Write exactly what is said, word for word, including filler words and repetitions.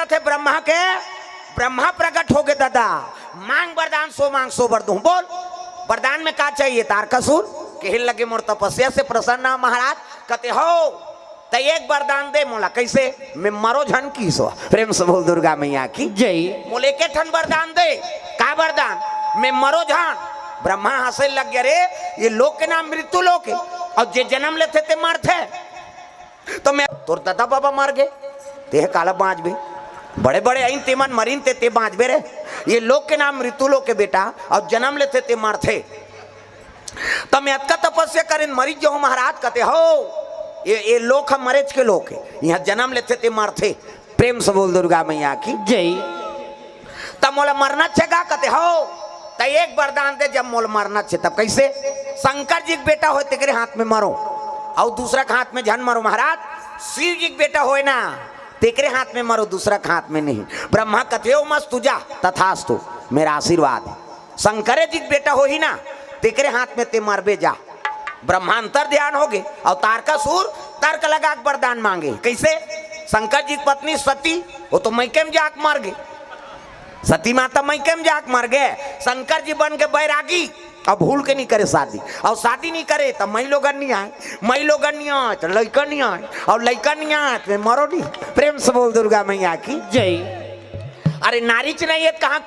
थे ब्रह्मा के, ब्रह्मा प्रकट हो गए दादा, मांग वरदान सो मांग सो बर दूं। बोल, वरदान में का चाहिए? तारकासुर कहे लगे मोर तपस्या से प्रसन्न है महाराज। कहते हो त एक वरदान दे मोला। कैसे? मैं मरो झन की सो। प्रेम से बोल दुर्गा मैया की। जय। मोले के ठन वरदान दे। का वरदान? मैं मरो झन। ब्रह्मा हंसे लग गया, रे ये लोक के नाम मृत्यु लोक है, और जे जन्म लेथे ते मरथे। तो मैं तोर दादा बाबा मर गए, तेह काला बांचबे? बड़े बड़े आइन ते मन मरिन ते ते बांचबे रे। ये लोक के नाम मृत्यु लोक के बेटा, और जन्म लेथे ते मरथे। तब मैं अतका तपस्या करें मरी जो महाराज। कहते हो ये, ये लोक हम मरेच के लोक है, यहाँ जन्म लेथे ते मरथे। प्रेम से बोल दुर्गा मैया की। जय। तब मोला मरना छेगा। कहते हो त एक वरदान दे, जब मोला मरना छे तब। कैसे? शंकर जी के बेटा होए तेकरे हाथ में मरो, और दूसरा के हाथ में झन मरो महाराज। शिव जी के बेटा होए ना, तेकरे हाथ में मरो, दूसरा के हाथ में नहीं। ब्रह्मा कहते हो मस्त तू जा, तथास्तु, मेरा आशीर्वाद है। शंकरे जी के बेटा होही ना, तेकरे हाथ में ते मरबे जा। ब्रह्मा अंतर ध्यान हो गए और तारकासुर तर्क लगा के वरदान मांगे। कैसे? शंकर जी की पत्नी सती, वो तो मैके में जाके मर गए। सती माता मैके में जाके मर गए, शंकर जी बन के बैरागी। अब भूल के नहीं करे शादी, और शादी नहीं करे तो मई लोगन नहीं आए, मई लोगन नहीं आए तो लइका नहीं आए, और लइका नहीं आए तो मरो नहीं। प्रेम से बोल दुर्गा मैया की। जय। अरे नारी च नहीं है तो कहाँ